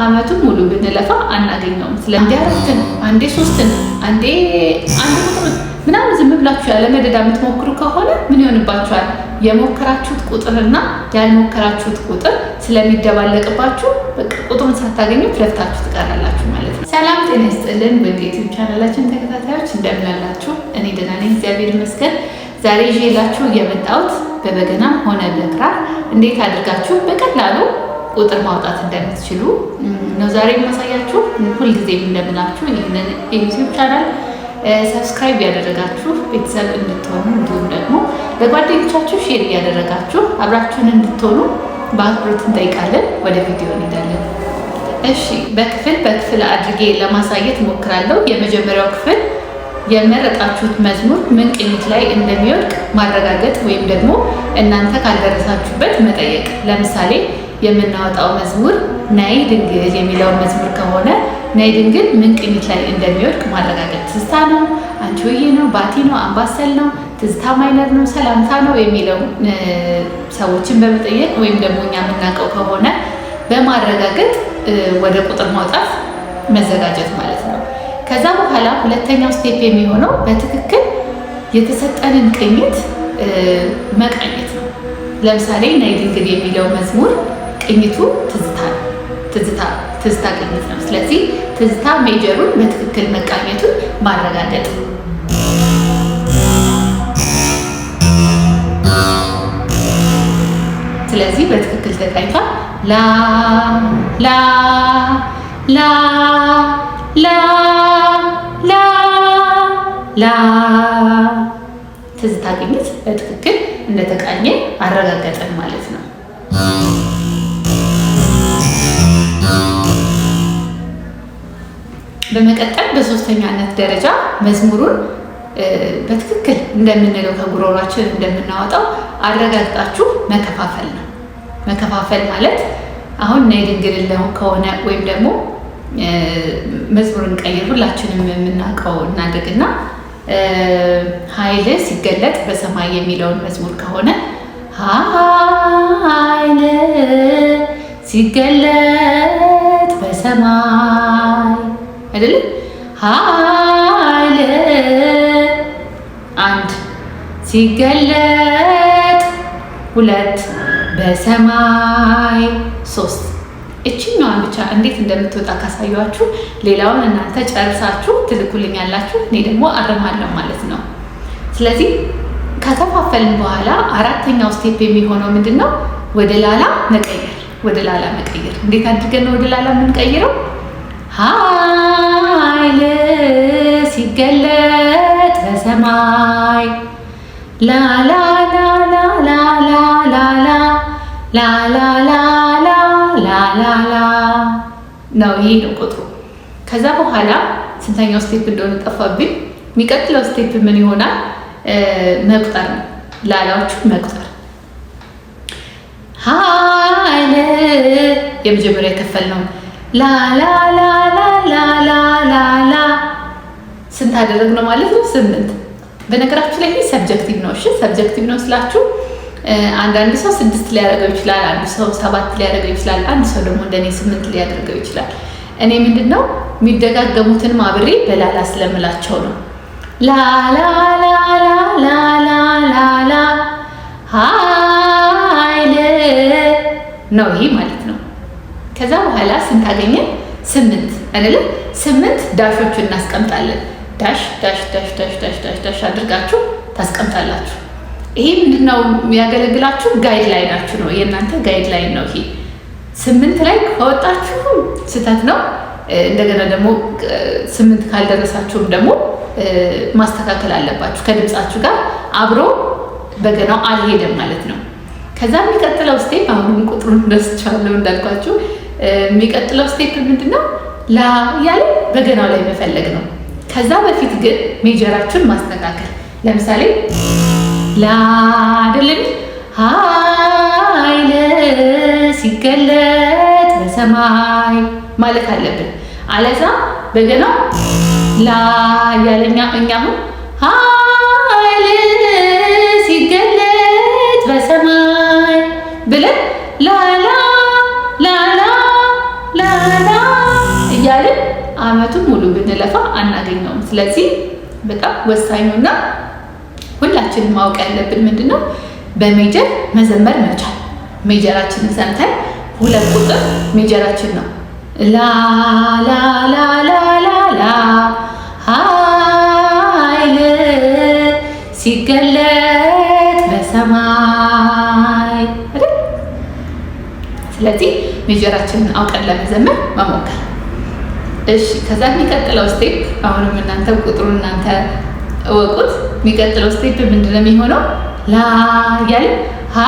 አመቱን ሙሉ ብንለፋ አናገኘውም። ስለ አንዴ አራትን፣ አንዴ ሶስትን፣ አንዴ አንድ ቁጥር ምናምን ዝም ብላችሁ ያለ መደዳ የምትሞክሩ ከሆነ ምን ይሆንባችኋል? የሞከራችሁት ቁጥርና ያልሞከራችሁት ቁጥር ስለሚደባለቅባችሁ በቃ ቁጥሩን ሳታገኙ ለፍታችሁ ትቀራላችሁ ማለት ነው። ሰላም ጤና ይስጥልን ውድ ዩቲዩብ ቻናላችን ተከታታዮች፣ እንደምን አላችሁ? እኔ ደህና ነኝ፣ እግዚአብሔር ይመስገን። ዛሬ ይዤላችሁ የመጣሁት በበገናም ሆነ በክራር እንዴት አድርጋችሁ በቀላሉ ቁጥር ማውጣት እንደምትችሉ ነው ዛሬ የማሳያችሁ። ሁልጊዜም እንደምላችሁ ይህንን የዩቲዩብ ቻናል subscribe ያደረጋችሁ ቤተሰብ እንድትሆኑ፣ እንዲሁም ደግሞ ለጓደኞቻችሁ share እያደረጋችሁ አብራችሁን እንድትሆኑ በአክብሮት እንጠይቃለን። ወደ ቪዲዮ እንሄዳለን። እሺ፣ በክፍል በክፍል አድርጌ ለማሳየት እሞክራለሁ። የመጀመሪያው ክፍል የመረጣችሁት መዝሙር ምን ቅኝት ላይ እንደሚወድቅ ማረጋገጥ ወይም ደግሞ እናንተ ካልደረሳችሁበት መጠየቅ። ለምሳሌ የምናወጣው መዝሙር ነይ ድንግል የሚለውን መዝሙር ከሆነ ነይ ድንግል ምን ቅኝት ላይ እንደሚወድቅ ማረጋገጥ። ትዝታ ነው፣ አንቺሆዬ ነው፣ ባቲ ነው፣ አምባሰል ነው፣ ትዝታ minor ነው፣ ሰላምታ ነው የሚለው ሰዎችን በመጠየቅ ወይም ደግሞ እኛ የምናውቀው ከሆነ በማረጋገጥ ወደ ቁጥር ማውጣት መዘጋጀት ማለት ነው። ከዛ በኋላ ሁለተኛው step የሚሆነው በትክክል የተሰጠንን ቅኝት መቃኘት ነው። ለምሳሌ ነይ ድንግል የሚለው መዝሙር ቅኝቱ ትዝታ ነው። ትዝታ ቅኝት ነው። ስለዚህ ትዝታ major ኡን በትክክል መቃኘቱን ማረጋገጥ። ስለዚህ በትክክል ተቃኝቷል። ላ ላ ላ ላ ላ ላ ትዝታ ቅኝት በትክክል እንደተቃኘ አረጋገጠን ማለት ነው። በመቀጠል በሶስተኛነት ደረጃ መዝሙሩን በትክክል እንደምንለው፣ ከጉሮሯችን እንደምናወጣው አረጋግጣችሁ መከፋፈል ነው። መከፋፈል ማለት አሁን ነይ ድንግል ከሆነ ወይም ደግሞ መዝሙርን ቀይር፣ ሁላችንም የምናውቀው እናድርግና ኃይል ሲገለጥ በሰማይ የሚለውን መዝሙር ከሆነ ኃይል ሲገለጥ በሰማይ አይደለም? ኃይል አንድ፣ ሲገለጥ ሁለት፣ በሰማይ ሶስት። እችኛዋን ብቻ እንዴት እንደምትወጣ ካሳያችሁ ሌላውን እናንተ ጨርሳችሁ ትልኩልኛላችሁ፣ እኔ ደግሞ አርማለሁ ማለት ነው። ስለዚህ ከከፋፈልን በኋላ አራተኛው step የሚሆነው ምንድን ነው? ወደ ላላ መቀየር። ወደ ላላ መቀየር እንዴት አድርገን ነው ወደ ላላ የምንቀይረው? ኃይል ሲገለጥ በሰማይ ላላ ላላ ላላ ላላ ላላ ላላ ላላላ ነው። ይሄ ነው ቁጥሩ። ከዛ በኋላ ስንተኛው step እንደሆነ ጠፋብኝ። የሚቀጥለው step ምን ይሆናል? መቁጠር ነው። ላላዎቹ መቁጠር። ኃይል የመጀመሪያ የከፈልነው ላላላላላላላ ስንት አደረግነው ማለት ነው? 8። በነገራችሁ ላይ ይህ subjective ነው። እሺ፣ subjective ነው ስላችሁ አንዳንድ ሰው 6 ሊያደርገው ይችላል። አንድ ሰው 7 ሊያደርገው ይችላል። አንድ ሰው ደግሞ እንደኔ 8 ሊያደርገው ይችላል። እኔ ምንድነው የሚደጋገሙትን አብሬ በላላ ስለምላቸው ነው። ላላላላላላላ ኃይል ነው ይሄ ማለት ነው። ከዛ በኋላ ስንት አገኘን? 8 አይደለም? 8 dash ኦችን እናስቀምጣለን። Dash dash dash dash dash dash dash አድርጋችሁ ታስቀምጣላችሁ። ይሄ ምንድነው የሚያገለግላችሁ? Guideline ኣችሁ ነው። የእናንተ guideline ነው ይሄ። 8 ላይ ከወጣችሁ ስህተት ነው። እንደገና ደግሞ 8 ካልደረሳችሁም ደግሞ ማስተካከል አለባችሁ። ከድምጻችሁ ጋር አብሮ በገናው አልሄደም ማለት ነው። ከዛ የሚቀጥለው step፣ አሁንም ቁጥሩን ረስቻለሁ እንዳልኳችሁ፣ የሚቀጥለው step ምንድነው? ላ እያለ በገናው ላይ መፈለግ ነው። ከዛ በፊት ግን major ኣችሁን ማስተካከል። ለምሳሌ ላ አይደለም፣ ኃይል ሲገለጥ በሰማይ ማለት አለብን። አለዛ በገናው ላ እያለኛ እኛ አሁን ኃይል ሲገለጥ በሰማይ ብለን ላላ ላላ ላላ አመቱን ሙሉ ብንለፋ አናገኘውም። ስለዚህ በጣም ወሳኙና ሁላችንም ማወቅ ያለብን ምንድነው? በ major መዘመር መቻል። Major ኣችንን ሰምተን 2 ቁጥር major ኣችን ነው። ላ ላ ላ ላ ላ ላ ኃይል ሲገለጥ በሰማይ አይደል? ስለዚህ major ኣችንን አውቀን ለመዘመር መሞከር። እሺ፣ ከዛ የሚቀጥለው step አሁንም እናንተ ቁጥሩን እናንተ እወቁት። የሚቀጥለው step ምንድነው የሚሆነው? ላ እያለ ሀ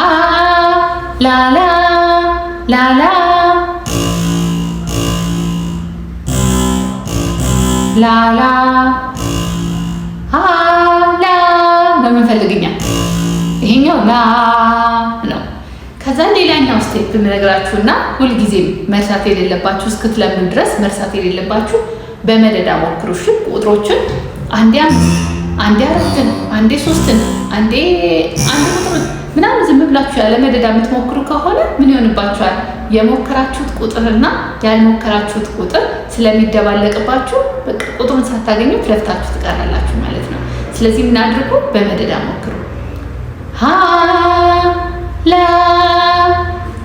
ላ ላ ላ ላ ላ ላ ሀ ላ ነው የምንፈልግ እኛ። ይሄኛው ላ ነው። ከዛ ሌላኛው step የምነግራችሁና ሁልጊዜም መርሳት የሌለባችሁ እስክትለምዱ ድረስ መርሳት የሌለባችሁ በመደዳ ሞክሩ። እሺ፣ ቁጥሮችን አንዴ 5፣ አንዴ 4፣ አንዴ 3፣ አንዴ 1 ቁጥር ምናምን ዝም ብላችሁ ያለ መደዳ የምትሞክሩ ከሆነ ምን ይሆንባችኋል? የሞከራችሁት ቁጥርና ያልሞከራችሁት ቁጥር ስለሚደባለቅባችሁ በቃ ቁጥሩን ሳታገኙ ለፍታችሁ ትቀራላችሁ ማለት ነው። ስለዚህ ምን አድርጉ? በመደዳ ሞክሩ። ሀ ላ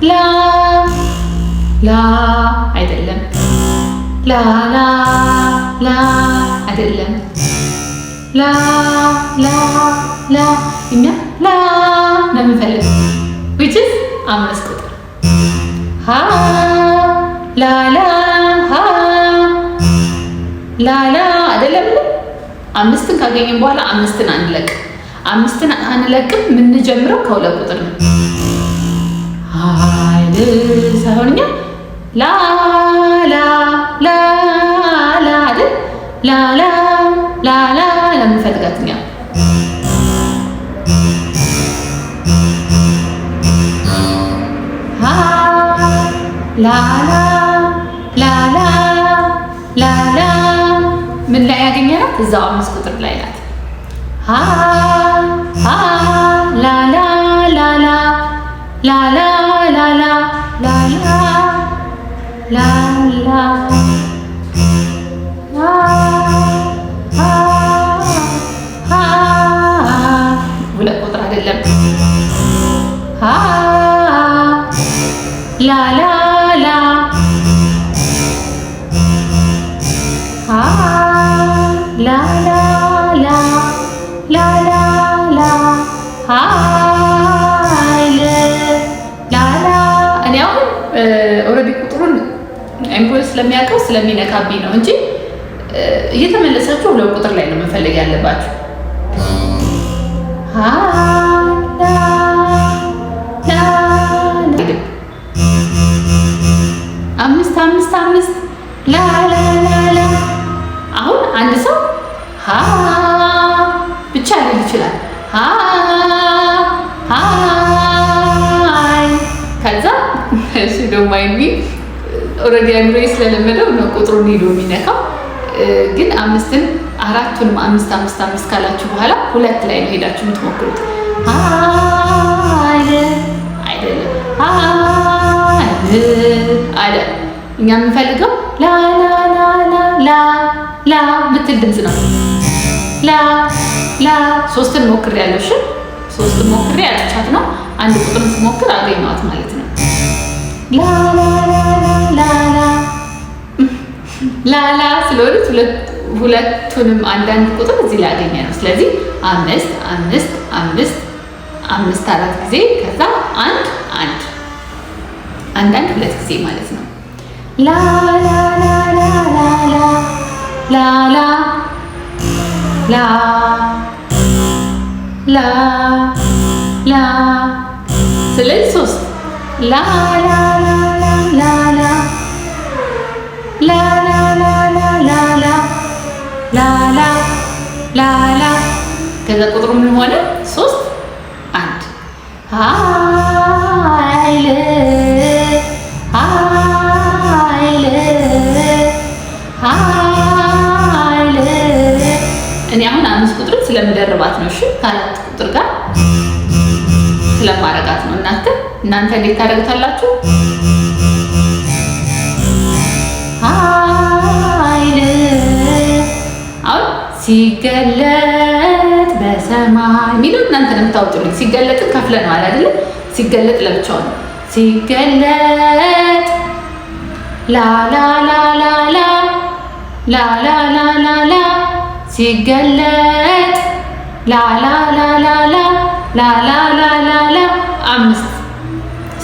ላ ላ አይደለም፣ ላ ላ ላ አይደለም፣ ላ ላ ላ እኛ ላ ነው የምንፈልገው which is 5 ቁጥር ሀ ላ ላ ሀ ላ ላ አይደለም። 5ን ካገኘን በኋላ 5ን አንለቅ። 5ን አንለቅም። የምንጀምረው ከ2 ቁጥር ነው። ኃይል ሳይሆን እኛ ላ ላ ላ ላ አይደል? ላ ላ ላ ላ ለምንፈልጋት እኛ ሀ ላ ላ ላ ላ ላ ላ ምን ላይ ያገኘናት? እዛው 5 ቁጥር ላይ ናት። ሀ ሀ ላ ላ ላ ላ ላ ላ ላ ላ ላ ላ ላ ላ ሀ 2 ቁጥር አይደለም። ሀ ላ ላ ላ ሀ ላ ላ ላ ላ ላ ላ ኃይል ላ ላ። እኔ አሁን already ቁጥሩን አይምሮዬ ስለሚያውቀው ስለሚነካብኝ ነው እንጂ እየተመለሳችሁ 2 ቁጥር ላይ ነው መፈለግ ያለባችሁ። ሀ ላ ላ 5 5 5 ላ ላ ላ ላ። አሁን አንድ ሰው ሀ ብቻ ሊል ይችላል። ሀ ሃይ ከዛ እሺ don't mind me already አይምሮዬ ስለለመደው ነው ቁጥሩን ሄዶ የሚነካው። ግን 5ን 4ቱንም 5 5 5 ካላችሁ በኋላ 2 ላይ ነው ሄዳችሁ የምትሞክሩት። ኃይል አይደለም፣ ኃይል አለ። እኛ የምንፈልገው ላ ላ ላ ላ ላ ላ ምትል ድምፅ ነው። ላ ላ 3ን ሞክሬያለሁ። እሺ 3 ሞክሬ አጥቻት ነው። 1 ቁጥርን ስሞክር አገኘኋት ማለት ነው። ላ ላ ላ ላ ላ ላ ላ ስለሆነች ሁለቱንም አንዳንድ ቁጥር እዚህ ላይ አገኘ ነው። ስለዚህ 5 5 5 5 4 ጊዜ ከዛ 1 1 አንዳንድ 2 ጊዜ ማለት ነው። ላ ላ ላ ላ ላ ላ ላ ላ ላ ላ። ስለዚህ 3 ላ ላ ላ ላ ላ ላ ላ ላ ላ ላ ላ ላ ላ ላ። ከዛ ቁጥሩ ምን ሆነ? 3 1 ኃይል ኃይል ኃይል። እኔ አሁን 5 ቁጥርን ስለምደርባት ነው። እሺ ከ4 ቁጥር ጋር ስለማረጋት ነው። እናንተ እንዴት ታደርጉታላችሁ? ኃይል ሲገለጥ በሰማይ የሚለው እናንተ ነው የምታወጡልኝ። ሲገለጥን ከፍለነዋል አይደለ? ሲገለጥ ለብቻው ነው። ሲገለጥ ላ ላ ላ ላ ላ ላ ላ ላ ላ ላ ሲገለጥ ላ ላ ላ ላ ላ ላ ላ ላ ላ ላ 5።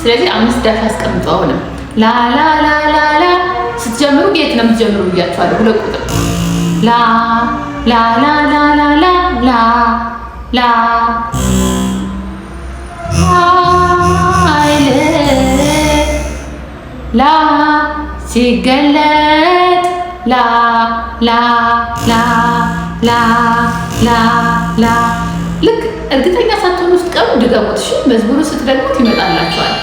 ስለዚህ 5 dash አስቀምጡ። አሁንም ላ ላ ላ ላ ላ ስትጀምሩ የት ነው የምትጀምሩ ብያችኋለሁ። 2 ቁጥር ላ ላ ላ ላ ላ ላ ላ ላ ኃይል ላ ሲገለጥ ላ ላ ላ ላ ላ ላ። ልክ እርግጠኛ ሳትሆኑ ስትቀሩ ድገሙት። እሺ መዝሙሩ ስትደግሙት ይመጣላችኋል።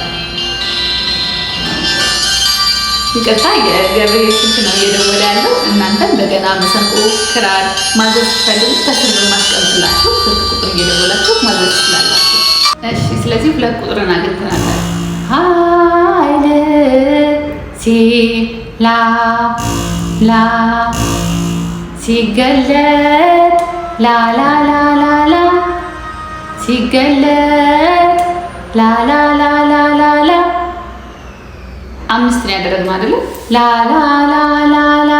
ይቅርታ የገብርኤል ስልክ ነው እየደወለ ያለው። እናንተም በገና፣ መሰንቆ፣ ክራር ማዘዝ ስትፈልጉ ከስር በማስቀምጥላችሁ ስልክ ቁጥር እየደወላችሁ ማዘዝ ትችላላችሁ። እሺ ስለዚህ 2 ቁጥርን አግኝተናል። ኃይል ሲ ላ ላ ሲገለጥ ላ ላ ላ ላ ላ ሲገለጥ ላ ላ ላ ላ ላ ላ 5 ነው ያደረግነው አይደለ? ላ ላ ላ ላ ላ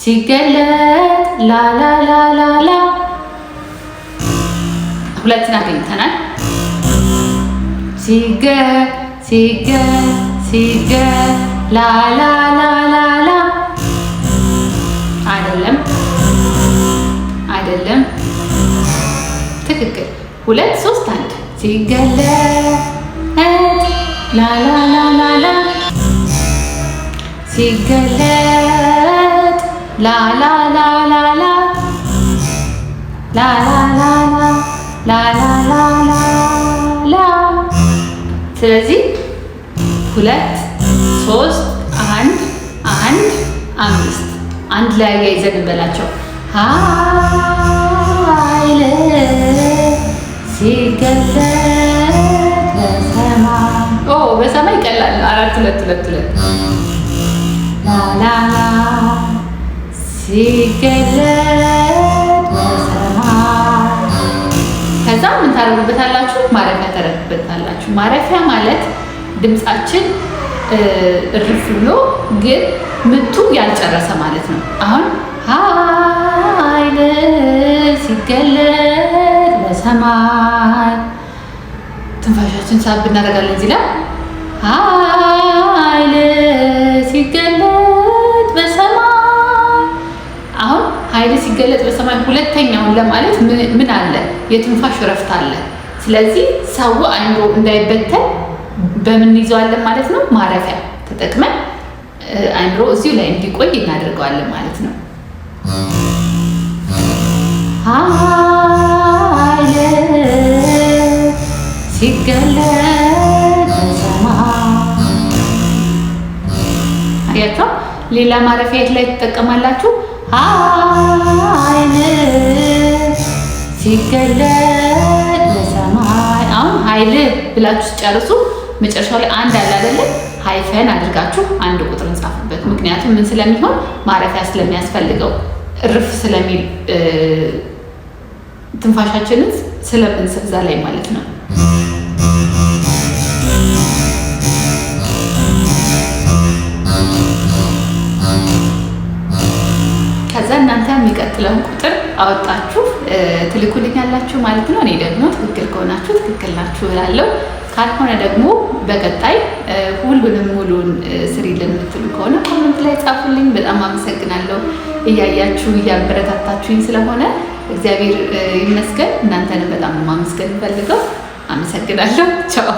ሲገለጥ ላ ላ ላ ላ ላ 2 አግኝተናል። ሲገ ሲገ ሲገ ላ ላ ላ ላ ላ አይደለም፣ አይደለም፣ ትክክል። 2 3 1 ሲገለጥ ላ ላ ላ ላ ላ ሲገለጥ ላ ላ ላ ላ ላ ላ ላ ላ ላ ላ ላ ላ። ስለዚህ 2 3 1 1 5 አንድ ላይ አያይዘን እንበላቸው። ኃይል ሲገለጥ በሰማይ በሰማይ ይቀላል። 4 2 2 2 ላ ላ ላ ሲገለጥ በሰማይ። ከዛ ምን ታደርጉበታላችሁ? ማረፊያ ታደርጉበታላችሁ። ማረፊያ ማለት ድምጻችን እርፍ ብሎ ግን ምቱ ያልጨረሰ ማለት ነው። አሁን ኃይል ሲገለጥ በሰማይ ትንፋሻችን ሳብ እናደርጋለን። እዚህ ላይ ኃይል ሲገለጥ በሰማይ። አሁን ኃይል ሲገለጥ በሰማይ ሁለተኛውን ለማለት ምን አለ? የትንፋሽ እረፍት አለ። ስለዚህ ሰው አይምሮ እንዳይበተን በምን ይዘዋለን ማለት ነው? ማረፊያ ተጠቅመን አይምሮ እዚሁ ላይ እንዲቆይ እናደርገዋለን ማለት ነው። ኃይል ሲገለጥ በሰማይ። አያችሁ? ሌላ ማረፊያ የት ላይ ትጠቀማላችሁ? ኃይል ሲገለጥ በሰማይ። አሁን ኃይል ብላችሁ ጨርሱ። መጨረሻው ላይ አንድ አለ አይደለ? ሃይፈን አድርጋችሁ 1 ቁጥርን ጻፉበት። ምክንያቱም ምን ስለሚሆን ማረፊያ ስለሚያስፈልገው እርፍ ስለሚል ትንፋሻችንን ስለምንስብ እዛ ላይ ማለት ነው። ከዛ እናንተ የሚቀጥለውን ቁጥር አወጣችሁ ትልኩልኛላችሁ ማለት ነው። እኔ ደግሞ ትክክል ከሆናችሁ ትክክል ናችሁ እላለሁ። ካልሆነ ደግሞ በቀጣይ ሁሉንም ሙሉን ስሪልን የምትሉ ከሆነ comment ላይ ጻፉልኝ። በጣም አመሰግናለሁ እያያችሁ እያበረታታችሁኝ ስለሆነ እግዚአብሔር ይመስገን። እናንተንም በጣም ማመስገን ፈልገው አመሰግናለሁ። ቻው።